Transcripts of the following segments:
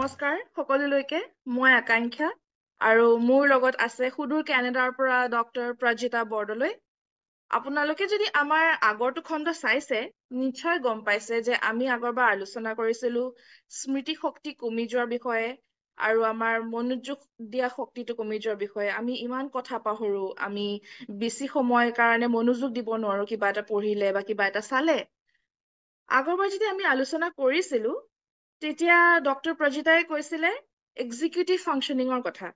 নমস্কাৰ সকলোলৈকে। মই আকাংক্ষা আৰু মোৰ লগত আছে সুদূৰ কেনেডাৰ পৰা ডক্টৰ প্ৰজিতা বৰদলৈ। আপোনালোকে যদি আমাৰ আগৰটো খণ্ড চাইছে, নিশ্চয় গম পাইছে যে আমি আগৰবাৰ আলোচনা কৰিছিলো স্মৃতি শক্তি কমি যোৱাৰ বিষয়ে আৰু আমাৰ মনোযোগ দিয়া শক্তিটো কমি যোৱাৰ বিষয়ে। আমি ইমান কথা পাহৰো, আমি বেছি সময় কাৰণে মনোযোগ দিব নোৱাৰো কিবা এটা পঢ়িলে বা কিবা এটা চালে। আগৰবাৰ যেতিয়া আমি আলোচনা কৰিছিলো তেতিয়া ডক্টৰ প্ৰজিতাই কৈছিলে এক্সিকিউটিভ ফাংচনিঙৰ কথা।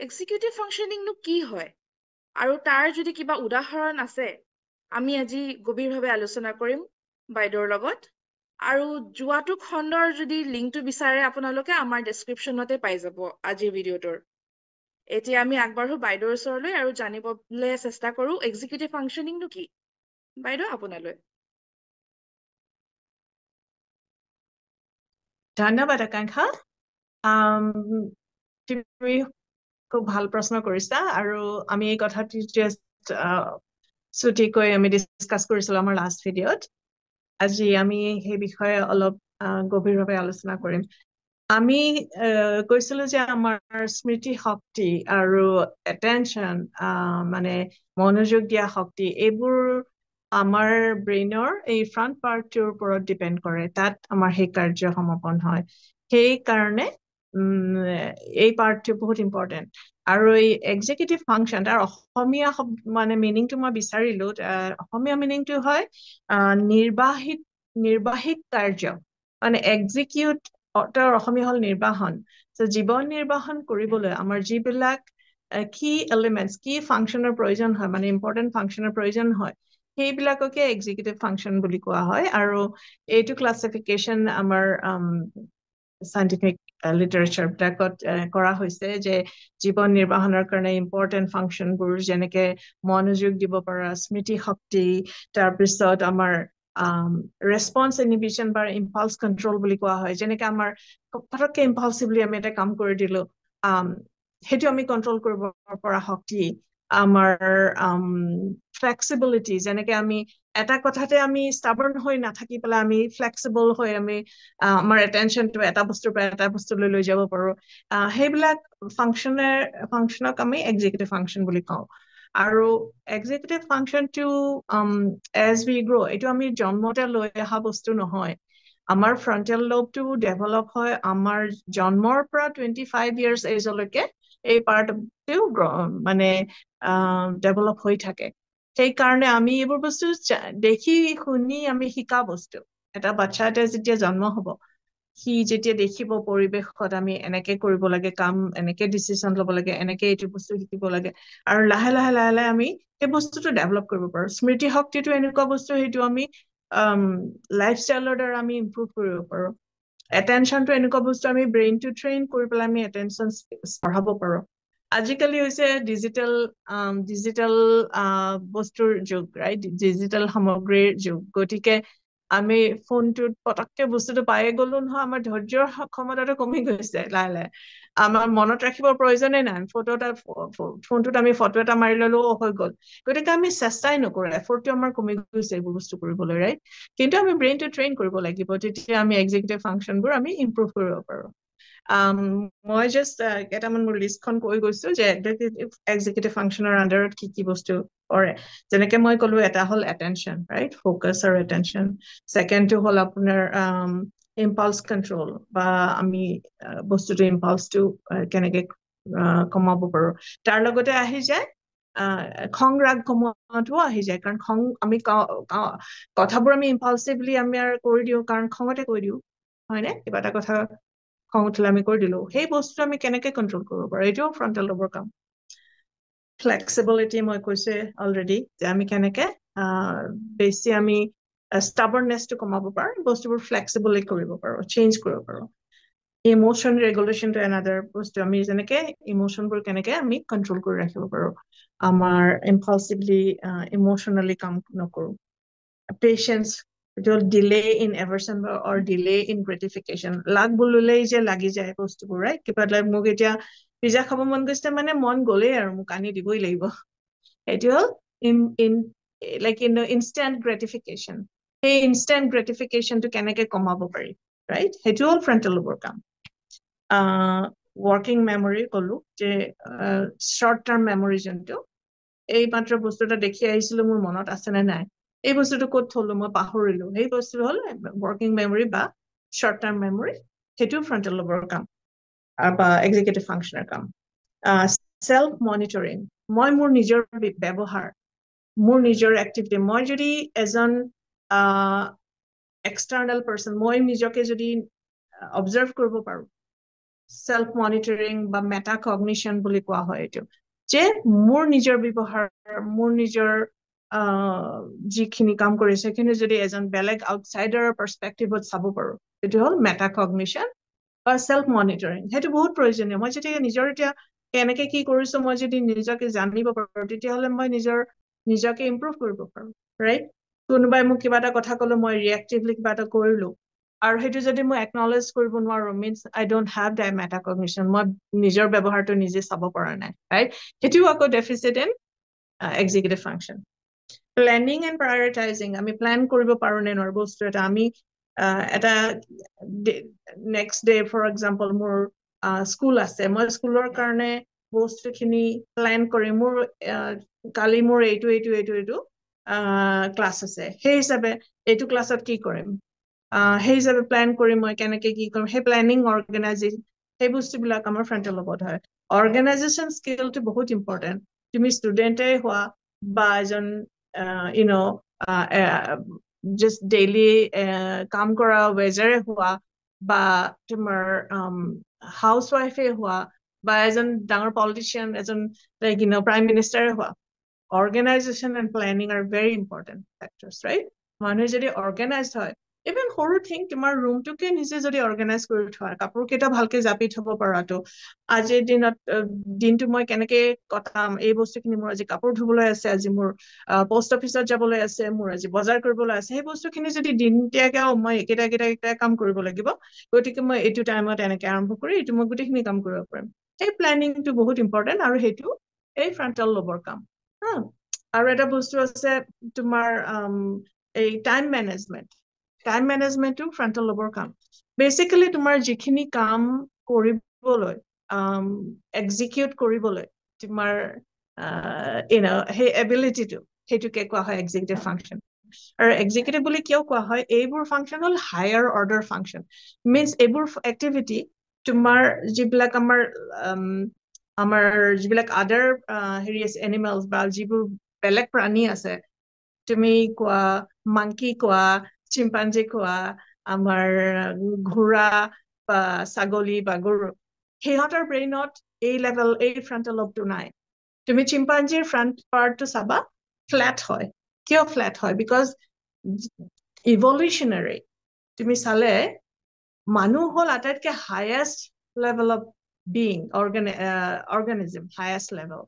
এক্সিকিউটিভ ফাংচনিংনো কি হয় আৰু তাৰ যদি কিবা উদাহৰণ আছে, আমি আজি গভীৰভাৱে আলোচনা কৰিম বাইদেউৰ লগত। আৰু যোৱাটো খণ্ডৰ যদি লিংকটো বিচাৰে আপোনালোকে আমাৰ ডেছক্ৰিপশ্যনতে পাই যাব আজিৰ ভিডিঅ'টোৰ। এতিয়া আমি আগবাঢ়ো বাইদেউৰ ওচৰলৈ আৰু জানিবলৈ চেষ্টা কৰো এক্সিকিউটিভ ফাংচনিংনো কি। বাইদেউ, আপোনালৈ। ধন্যবাদ আকাংক্ষা, তুমি খুব ভাল প্ৰশ্ন কৰিছা। আৰু আমি এই কথাটো জাষ্ট চুটিকৈ আমি ডিছকাছ কৰিছিলো আমাৰ লাষ্ট ভিডিঅ'ত। আজি আমি সেই বিষয়ে অলপ গভীৰভাৱে আলোচনা কৰিম। আমি কৈছিলো যে আমাৰ স্মৃতি শক্তি আৰু এটেনশ্যন, মানে মনোযোগ দিয়া শক্তি, এইবোৰ আমাৰ ব্ৰেইনৰ এই ফ্ৰণ্ট পাৰ্টটোৰ ওপৰত ডিপেণ্ড কৰে। তাত আমাৰ সেই কাৰ্য সমাপন হয়। সেইকাৰণে এই পাৰ্টটো বহুত ইম্পৰ্টেণ্ট। আৰু এই এক্সিকিউটিভ ফাংচন, তাৰ অসমীয়া মানে মিনিংটো মই বিচাৰিলো। অসমীয়া মিনিংটো হয় নিৰ্বাহিক কাৰ্য, মানে এক্সিকিউট, তাৰ অসমীয়া হ'ল নিৰ্বাহন। জীৱন নিৰ্বাহন কৰিবলৈ আমাৰ যিবিলাক কি এলিমেণ্টছ, কি ফাংচনৰ প্ৰয়োজন হয়, মানে ইম্পৰ্টেণ্ট ফাংচনৰ প্ৰয়োজন হয়, সেইবিলাককে এক্সিকিউটিভ ফাংচন বুলি কোৱা হয়। আৰু এইটো ক্লাছিফিকেশ্যন আমাৰ চাইণ্টিফিক লিটাৰেচাৰ বিলাকত কৰা হৈছে যে জীৱন নিৰ্বাহনৰ কাৰণে ইম্পৰ্টেণ্ট ফাংচনবোৰ, যেনেকে মনোযোগ দিব পৰা, স্মৃতি শক্তি, তাৰপিছত আমাৰ ৰেচপন্স ইনহিবিশ্যন বা ইম্পালছ কণ্ট্ৰল বুলি কোৱা হয়। যেনেকে আমাৰ পটককে ইম্পালচিভলি আমি এটা কাম কৰি দিলো, সেইটো আমি কণ্ট্ৰল কৰিব পৰা শক্তি, আমাৰ ফ্লেক্সিবিলিটি, যেনেকে আমি এটা কথাতে আমি ষ্টাবৰ্ণ হৈ নাথাকি পেলাই আমি ফ্লেক্সিবল হৈ আমি আমাৰ এটেনশ্যনটো এটা বস্তুৰ পৰা এটা বস্তুলৈ লৈ যাব পাৰো, সেইবিলাক ফাংচনক আমি এক্সিকিউটিভ ফাংচন বুলি কওঁ। আৰু এক্সিকিউটিভ ফাংচনটো এজ উই গ্ৰ', এইটো আমি জন্মতে লৈ অহা বস্তু নহয়। আমাৰ ফ্ৰণ্টেল লোবটো ডেভেলপ হয় আমাৰ জন্মৰ পৰা 25 ইয়াৰ্ছ এজলৈকে এই পাৰ্টটো মানে ডেভেলপ হৈ থাকে। সেইকাৰণে আমি এইবোৰ বস্তু দেখি শুনি আমি শিকা বস্তু। এটা বাচ্ছা এটা যেতিয়া জন্ম হব, সি যেতিয়া দেখিব পৰিৱেশত আমি এনেকে কৰিব লাগে কাম, এনেকে ডিচিশ্যন ল'ব লাগে, এনেকে এইটো বস্তু শিকিব লাগে, আৰু লাহে লাহে লাহে লাহে আমি সেই বস্তুটো ডেভেলপ কৰিব পাৰো। স্মৃতি শক্তিটো এনেকুৱা বস্তু, সেইটো আমি লাইফষ্টাইলৰ দ্বাৰা আমি ইম্প্ৰুভ কৰিব পাৰো। এটেনশ্যনটো এনেকুৱা বস্তু, আমি ব্ৰেইনটো ট্ৰেইন কৰি পেলাই আমি এটেনশ্যন বঢ়াব পাৰো। আজিকালি হৈছে ডিজিটেল ডিজিটেল বস্তুৰ যুগ, ৰাইট? ডিজিটেল সামগ্ৰীৰ যুগ। গতিকে আমি ফোনটোত পটককে বস্তুটো পায়ে গলো নহয়, আমাৰ ধৈৰ্যৰ ক্ষমতাটো কমি গৈছে লাহে লাহে। আমাৰ মনত ৰাখিবৰ প্ৰয়োজনে নাই, ফটো এটা ফোনটোত আমি ফটো এটা মাৰি ললো, হৈ গ'ল। গতিকে আমি চেষ্টাই নকৰো, এফৰ্টটো আমাৰ কমি গৈছে এইবোৰ বস্তু কৰিবলৈ, ৰাইট? কিন্তু আমি ব্ৰেইনটো ট্ৰেইন কৰিব লাগিব, তেতিয়া আমি এক্সিকিউটিভ ফাংচনবোৰ আমি ইম্প্ৰুভ কৰিব পাৰো। মই জাষ্ট কেইটামান মোৰ লিষ্টখন কৈ গৈছো যে এক্সিকিউটিভ ফাংচনৰ আণ্ডাৰত কি কি বস্তু পৰে। যেনেকে মই ক'লো, এটা হ'ল এটেনশ্যন, ৰাইট? ফ'কাছ আৰু এটেনশ্যন। ছেকেণ্ডটো হ'ল আপোনাৰ ইম্পালছ কণ্ট্ৰল, বা আমি বস্তুটো ইম্পালছটো কেনেকে কমাব পাৰো। তাৰ লগতে আহি যায় খং ৰাগ কমোৱাটোও আহি যায়, কাৰণ খং আমি কথাবোৰ আমি ইম্পালচিভলি আমি আৰু কৰি দিওঁ, কাৰণ খঙতে কৈ দিওঁ, হয়নে? কিবা এটা কথা খং উঠিলে আমি কৰি দিলো, সেই বস্তুটো আমি কেনেকে কণ্ট্ৰল কৰিব পাৰো, এইটোও ফ্ৰণ্টেল ল'বৰ কাম। ফ্লেক্সিবিলিটি মই কৈছোৱে অলৰেডি যে আমি কেনেকে বেছি আমি ষ্টাবৰ্ণনেছটো কমাব পাৰো, বস্তুবোৰ ফ্লেক্সিবলি কৰিব পাৰো, চেঞ্জ কৰিব পাৰো। ইম'চন ৰেগুলেশ্যনটো এনাডাৰ বস্তু, আমি যেনেকে ইম'চনবোৰ কেনেকে আমি কণ্ট্ৰল কৰি ৰাখিব পাৰো, আমাৰ ইম্পালচিভলি ইম'চনেলি কাম নকৰো। পেচেঞ্চ, এইটো হ'ল delay in aversion or delay in gratification. লাগ বুলিলেই যে লাগি যায় বস্তুবোৰ, ৰাইট? কিবা এটা মোক এতিয়া পিজ্জা খাব মন গৈছে, মানে মন গ'লেই আৰু মোক আনি দিবই লাগিব। সেইটো হ'ল in like in instant gratification. সেই ইনষ্টেণ্ট গ্ৰেটিফিকেশ্যনটো কেনেকে কমাব পাৰি, ৰাইট? সেইটো হ'ল ফ্ৰণ্টেল লোবৰ কাম। ৱৰ্কিং মেমৰি ক'লো যে শ্বৰ্ট টাৰ্ম মেমৰি যোনটো, এই মাত্ৰ বস্তু এটা দেখি আহিছিলো, মোৰ মনত আছে নে নাই, এই বস্তুটো ক'ত থলো মই পাহৰিলো, সেই বস্তুটো হ'ল ৱৰ্কিং মেমৰি বা শ্বৰ্ট টাৰ্ম মেমৰি। সেইটো ফ্ৰণ্টেল লবৰ কাম বা এক্সিকিউটিভ ফাংচনৰ কাম। চেল্ফ মনিটৰিং, মই মোৰ নিজৰ ব্যৱহাৰ, মোৰ নিজৰ এক্টিভিটি, মই যদি এজন এক্সটাৰ্নেল পাৰ্চন, মই নিজকে যদি অবজাৰ্ভ কৰিব পাৰো, চেল্ফ মনিটৰিং বা মেটা কগনিশ্যন বুলি কোৱা হয় এইটো, যে মোৰ নিজৰ ব্যৱহাৰ, মোৰ নিজৰ যিখিনি কাম কৰিছে সেইখিনি যদি এজন বেলেগ আউটচাইডাৰৰ পাৰ্চপেক্টিভত চাব পাৰো, সেইটো হ'ল মেটা কগনিশ্যন বা চেল্ফ মনিটৰিং। সেইটো বহুত প্ৰয়োজনীয়। মই যেতিয়া নিজৰ এতিয়া কেনেকে কি কৰিছো মই যদি নিজকে জানিব পাৰো, তেতিয়াহ'লে মই নিজকে ইম্প্ৰুভ কৰিব পাৰো, ৰাইট? কোনোবাই মোক কিবা এটা কথা ক'লো, মই ৰিয়েক্টিভলি কিবা এটা কৰিলো, আৰু সেইটো যদি মই একনলেজ কৰিব নোৱাৰো, means I don't have the metacognition, মই নিজৰ ব্যৱহাৰটো নিজে চাব পৰা নাই, ৰাইট? সেইটোও আকৌ deficit in executive function. Planning and prioritizing, আমি প্লেন কৰিব পাৰো নে নোৱাৰো বস্তু এটা। আমি এটা নেক্সট ডে ফৰ এক্সাম্পল মোৰ স্কুল আছে, মই স্কুলৰ কাৰণে বস্তুখিনি প্লেন কৰি, মোৰ কালি মোৰ এইটো এইটো এইটো এইটো ক্লাছ আছে, সেই হিচাপে এইটো ক্লাছত কি কৰিম, সেই হিচাপে প্লেন কৰি মই কেনেকে কি কৰিম, সেই প্লেনিং, অৰ্গেনাইজেশ্যন, সেই বস্তুবিলাক আমাৰ ফ্ৰণ্টেল ল'বত হয়। অৰ্গেনাইজেশ্যন স্কিলটো বহুত ইম্পৰ্টেণ্ট। তুমি ষ্টুডেণ্টে হোৱা বা এজন জাষ্ট ডেইলি কাম কৰা ৱেজাৰে হোৱা বা তোমাৰ হাউচ ৱাইফে হোৱা বা এজন ডাঙৰ পলিটিচিয়ান, এজন লাইক you know prime মিনিষ্টাৰে হোৱা, organization and planning are very important factors, right? মানুহে যদি অৰ্গেনাইজ হয়, ইভেন সৰু থিং, তোমাৰ ৰুমটোকে নিজে যদি অৰ্গেনাইজ কৰি থোৱা, কাপোৰ কেইটা ভালকে জাপি থব পৰাটো, আজিৰ দিনত দিনটো মই কেনেকে কটাম, এই বস্তুখিনি মোৰ আজি কাপোৰ ধুবলৈ আছে, আজি মোৰ পষ্ট অফিচত যাবলৈ আছে, মোৰ আজি বজাৰ কৰিবলৈ আছে, সেই বস্তুখিনি যদি দিনতীয়াকে মই এইকেইটা কেইটা কেইটা কাম কৰিব লাগিব, গতিকে মই এইটো টাইমত এনেকে আৰম্ভ কৰি এইটো মই গোটেইখিনি কাম কৰিব পাৰিম, সেই প্লেনিংটো বহুত ইম্পৰ্টেণ্ট আৰু সেইটো এই ফ্ৰণ্টেল লবৰ কাম। হা, আৰু এটা বস্তু আছে তোমাৰ এই টাইম মেনেজমেণ্ট। টাইম মেনেজমেণ্টটো ফ্ৰণ্টেল লবৰ কাম। বেচিকেলি তোমাৰ যিখিনি কাম কৰিবলৈ, এক্সিকিউট কৰিবলৈ তোমাৰ সেই এবিলিটিটো, সেইটোকে কোৱা হয় এক্সিকিউটিভ ফাংচন। আৰু এক্সিকিউটিভ বুলি কিয় কোৱা হয়? এইবোৰ ফাংচন হ'ল হায়াৰ অৰ্ডাৰ ফাংচন, মিনছ এইবোৰ এক্টিভিটি তোমাৰ যিবিলাক আমাৰ যিবিলাক আদাৰ হেৰি আছে, এনিমেলছ বা যিবোৰ বেলেগ প্ৰাণী আছে, তুমি কোৱা মাংকি কোৱা, চিম্পাঞ্জী কোৱা, আমাৰ ঘোঁৰা বা ছাগলী বা গৰু, সিহঁতৰ ব্ৰেইনত এই লেভেল, এই ফ্ৰণ্টেল লবটো নাই। তুমি চিম্পাঞ্জীৰ ফ্ৰণ্ট পাৰ্টটো চাবা, ফ্লেট হয়। কিয় ফ্লেট হয়? Because ইভলিউচনাৰী তুমি চালে মানুহ হ'ল আটাইতকৈ highest level of being, organism, highest level.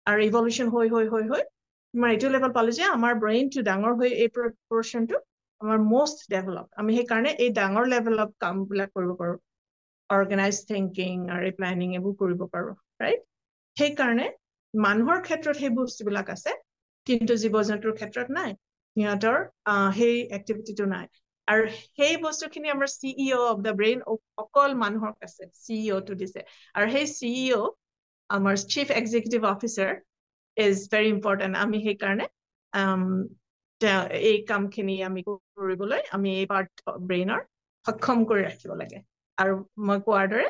আৰু ইভলিউচন হৈ হৈ হৈ হৈ তোমাৰ এইটো লেভেল পালো যে আমাৰ ব্ৰেইনটো ডাঙৰ হৈ এই পৰ্চনটো আমাৰ মষ্ট ডেভেলপ। আমি সেইকাৰণে এই ডাঙৰ লেভেল অফ কামবিলাক কৰিব পাৰো, অৰ্গেনাইজ থিংকিং আৰু এই প্লেনিং এইবোৰ কৰিব পাৰো, ৰাইট? সেইকাৰণে মানুহৰ ক্ষেত্ৰত সেই বস্তুবিলাক আছে, কিন্তু জীৱ জন্তুৰ ক্ষেত্ৰত নাই, সিহঁতৰ সেই এক্টিভিটিটো নাই। আৰু সেই বস্তুখিনি আমাৰ চিইঅ অফ the brain অকল মানুহক আছে, চিইঅ টো দিছে। আৰু সেই চিইঅ আমাৰ chief executive officer is very important. আমি সেইকাৰণে এই কামখিনি আমি কৰিবলৈ আমি এই পাৰ্ট ব্ৰেইনৰ সক্ষম কৰি ৰাখিব লাগে। আৰু মই কোৱাৰ দৰে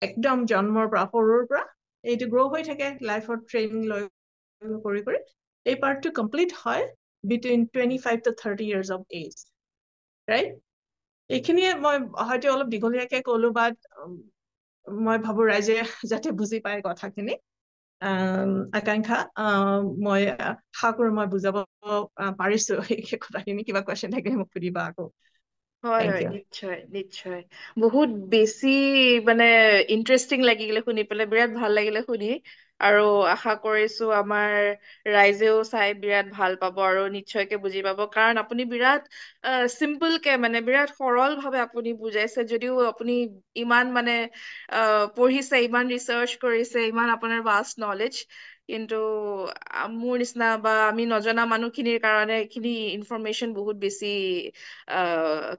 একদম জন্মৰ পৰা, সৰুৰ পৰা এইটো গ্ৰ' হৈ থাকে লাইফত ট্ৰেইনিং লৈ কৰি কৰি এই পাৰ্টটো কমপ্লিট হয় between 25 to 30 years of age, right? এইখিনিয়ে মই হয়তো অলপ দীঘলীয়াকে ক'লো, বাট মই ভাবো ৰাইজে যাতে বুজি পায় কথাখিনি। আকাংক্ষা, মই আশা কৰো মই বুজাব পাৰিছো এই কথাখিনি। কিবা কুৱেশ্যন থাকিলে মোক সুধিবা আকৌ। হয়। Thank হয়। ইউ। নিশ্চয় নিশ্চয়, বহুত বেছি মানে ইণ্টাৰেষ্টিং লাগিলে শুনি পেলাই, বিৰাট ভাল লাগিলে শুনি। আৰু আশা কৰিছো আমাৰ ৰাইজেও চাই বিৰাট ভাল পাব আৰু নিশ্চয়কে বুজি পাব, কাৰণ আপুনি বিৰাট চিম্পল কে মানে বিৰাট সৰল ভাৱে আপুনি বুজাইছে। যদিও আপুনি ইমান মানে পঢ়িছে, ইমান ৰিচাৰ্চ কৰিছে, ইমান আপোনাৰ ভাষ্ট নলেজ, কিন্তু মোৰ নিচিনা বা আমি নজনা মানুহখিনিৰ কাৰণে এইখিনি ইনফৰমেশ্যন বহুত বেছি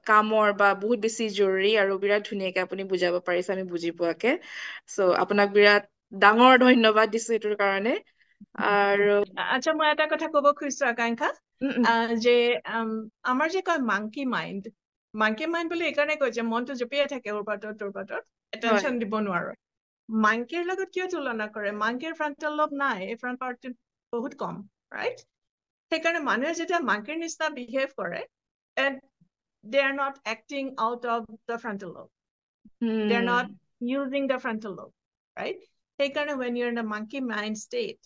কামৰ বা বহুত বেছি জৰুৰী, আৰু বিৰাট ধুনীয়াকে আপুনি বুজাব পাৰিছে আমি বুজি পোৱাকে। চ' আপোনাক বিৰাট ডাঙৰ ধন্যবাদ দিছো এইটোৰ কাৰণে। আৰু আচ্ছা, মই এটা কথা ক'ব খুজিছো আকাংক্ষা, যে আমাৰ যে কয় মাংকি মাইণ্ড, মাংকি মাইণ্ড বুলি এইকাৰণে কয় যে মনটো জঁপিয়াই থাকে ওৰ পাতত তোৰ পাতত, এটেনশ্যন দিব নোৱাৰো। মাংকিৰ লগত কিয় তুলনা কৰে? মাংকিৰ ফ্ৰণ্টেল লব নাই, এই ফ্ৰণ্ট পাৰ্টটো বহুত কম, ৰাইট? সেইকাৰণে মানুহে যেতিয়া মাংকিৰ নিচিনা বিহেভ কৰে, and they are not acting out of the frontal lobe, they are not using the frontal lobe, right? সেইকাৰণে when you're in the monkey mind state,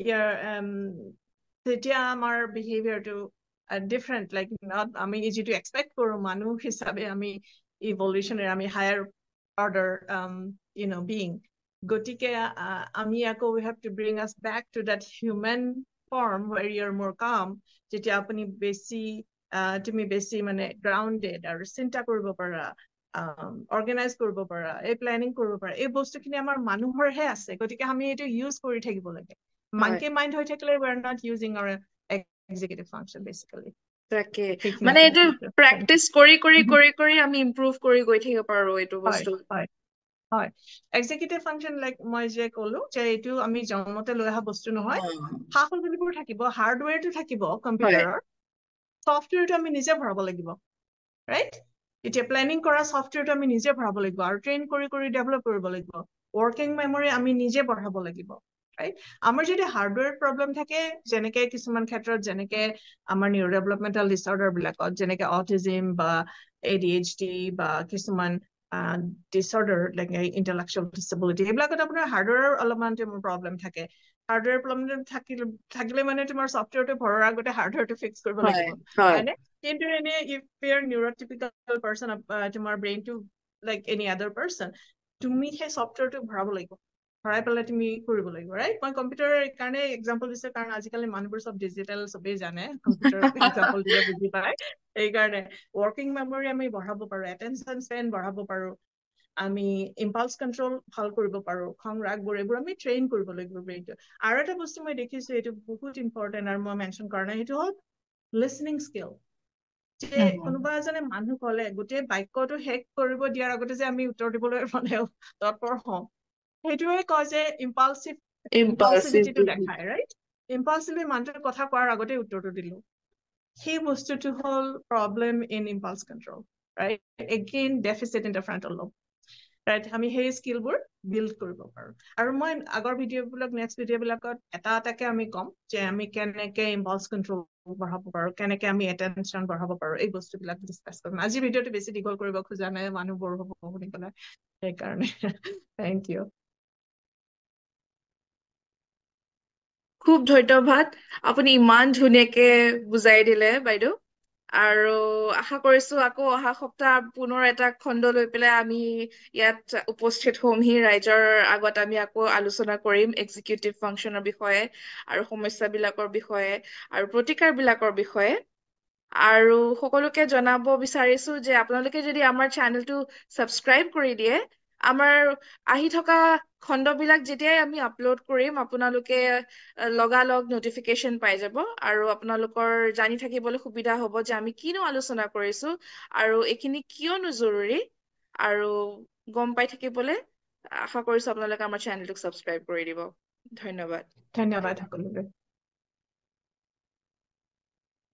you're তেতিয়া আমাৰ behaviorটো different, like not আমি যিটো expect কৰো মানুহ হিচাপে, আমি evolutionary, আমি higher order being. গতিকে আমি আকৌ we have to bring us back to that human form where you're more calm, যেতিয়া আপুনি বেছি তুমি বেছি মানে grounded আৰু চিন্তা কৰিব পাৰা, অৰ্গেনাইজ কৰিব পাৰা, এই প্লেনিং কৰিব পাৰা, এই বস্তুখিনি আমাৰ মানুহৰহে আছে। গতিকে আমি এইটো ইউজ কৰি থাকিব লাগে। মাংকি মাইণ্ড হৈ থাকিলে we are not using our executive function basically. তাকে, মানে এইটো প্ৰেক্টিচ কৰি কৰি কৰি কৰি আমি ইম্প্ৰুভ কৰি গৈ থাকিব পাৰো এইটো বস্তু। হয় হয়, এক্সিকিউটিভ ফাংচন লাইক মই যে ক'লো যে এইটো আমি জন্মতে লৈ অহা বস্তু নহয়। সা সঁজুলিবোৰ থাকিব, হাৰ্ডৱেৰটো থাকিব কম্পিউটাৰৰ, ছফ্টৱেৰটো আমি নিজে ভৰাব লাগিব, ৰাইট? এতিয়া প্লেনিং কৰা ছফ্টৱেৰটো আমি নিজে ভৰাব লাগিব আৰু ট্ৰেইন কৰি কৰি ডেভেলপ কৰিব লাগিব। ৱৰ্কিং মেমৰি আমি নিজে বঢ়াব লাগিব, ৰাইট? আমাৰ যদি হাৰ্ডৱেৰ প্ৰব্লেম থাকে, যেনেকে কিছুমান ক্ষেত্ৰত, যেনেকে আমাৰ নিউৰ' ডেভেলপমেণ্টেল ডিচঅৰ্ডাৰ বিলাকত, যেনেকে অটিজিম বা এডিএইচডি বা কিছুমান ডিচঅৰ্ডাৰ লাইক ইণ্টেলেকচুৱেল ডিচেবিলিটি, এইবিলাকত আপোনাৰ হাৰ্ডৱেৰৰ অলপমান প্ৰব্লেম থাকে। হাৰ্ডৱেৰ প্ৰব্লেম থাকিলে মানে তোমাৰ ছফ্টৱেৰটো ভৰাৰ আগতে হাৰ্ডৱেৰটো ফিক্স কৰিব লাগিব, হয়নে? কিন্তু এনে if you are neurotypical person, তোমাৰ ব্ৰেইনটো লাইক এনি আদাৰ পাৰ্চন, তুমি সেই ছফ্টৱেৰটো ভৰাব লাগিব, ভৰাই পেলাই তুমি কৰিব লাগিব, ৰাইট? মই কম্পিউটাৰৰ কাৰণে এক্সাম্পল দিছো, কাৰণ আজিকালি মানুহবোৰ চব ডিজিটেল, চবেই জানে, কম্পিউটাৰ এক্সাম্পল দিলে বুজি পায়। সেইকাৰণে ৱৰ্কিং মেমৰি আমি বঢ়াব পাৰো, এটেনশ্যন স্পেন বঢ়াব পাৰো, আমি ইম্পালছ কণ্ট্ৰল ভাল কৰিব পাৰো, খং ৰাগবোৰ এইবোৰ আমি ট্ৰেইন কৰিব লাগিব ব্ৰেইনটো। আৰু এটা বস্তু মই দেখিছো, এইটো বহুত ইম্পৰ্টেণ্ট আৰু মই মেনশ্যন কৰা নাই, সেইটো হ'ল লিচনিং স্কিল। যে কোনোবা এজনে মানুহ ক'লে গোটেই বাক্যটো শেষ কৰিব দিয়াৰ আগতে যে আমি উত্তৰ দিবলৈ মানে তৎপৰ হওঁ, সেইটোৱে কয় যে ইম্পালচিভিটিটো দেখায়, ৰাইট? ইম্পালচিভলি মানুহটোৰ কথা কোৱাৰ আগতে উত্তৰটো দিলো, সেই বস্তুটো হ'ল problem in impulse control, right? Again deficit in the frontal lobe, right? আমি সেই স্কিলবোৰ বিল্ড কৰিব পাৰো। আৰু মই আগৰ ভিডিঅ'বিলাক, নেক্সট ভিডিঅ'বিলাকত এটা এটাকে আমি ক'ম যে আমি কেনেকে ইম্পালছ কণ্ট্ৰল বঢ়াব পাৰো, কেনেকে আমি এটেনশ্যন বঢ়াব পাৰো, এই বস্তুবিলাক ডিছকাছ কৰিম। আজিৰ ভিডিঅ'টো বেছি দীঘল কৰিব খোজা নাই, মানুহ বৰ হ'ব শুনি পেলাই, সেইকাৰণে। Thank you. খুব ধন্যবাদ, আপুনি ইমান ধুনীয়াকে বুজাই দিলে বাইদেউ। আৰু আশা কৰিছো আকৌ অহা সপ্তাহ পুনৰ এটা খণ্ড লৈ পেলাই আমি ইয়াত উপস্থিত হ'মহি, ৰাইজৰ আগত আমি আকৌ আলোচনা কৰিম এক্সিকিউটিভ ফাংচনৰ বিষয়ে আৰু সমস্যাবিলাকৰ বিষয়ে আৰু প্ৰতিকাৰ বিলাকৰ বিষয়ে। আৰু সকলোকে জনাব বিচাৰিছো যে আপোনালোকে যদি আমাৰ চেনেলটো ছাবস্ক্ৰাইব কৰি দিয়ে, আমাৰ আহি থকা খণ্ডবিলাক যেতিয়াই আমি আপলোড কৰিম আপোনালোকে লগালগ নটিফিকেশ্যন পাই যাব, আৰু আপোনালোকৰ জানি থাকিবলৈ সুবিধা হ'ব যে আমি কিনো আলোচনা কৰিছো আৰু এইখিনি কিয়নো জৰুৰী, আৰু গম পাই থাকিবলৈ আশা কৰিছো আপোনালোকে আমাৰ চেনেলটোক ছাবস্ক্ৰাইব কৰি দিব। ধন্যবাদ। ধন্যবাদ সকলোকে।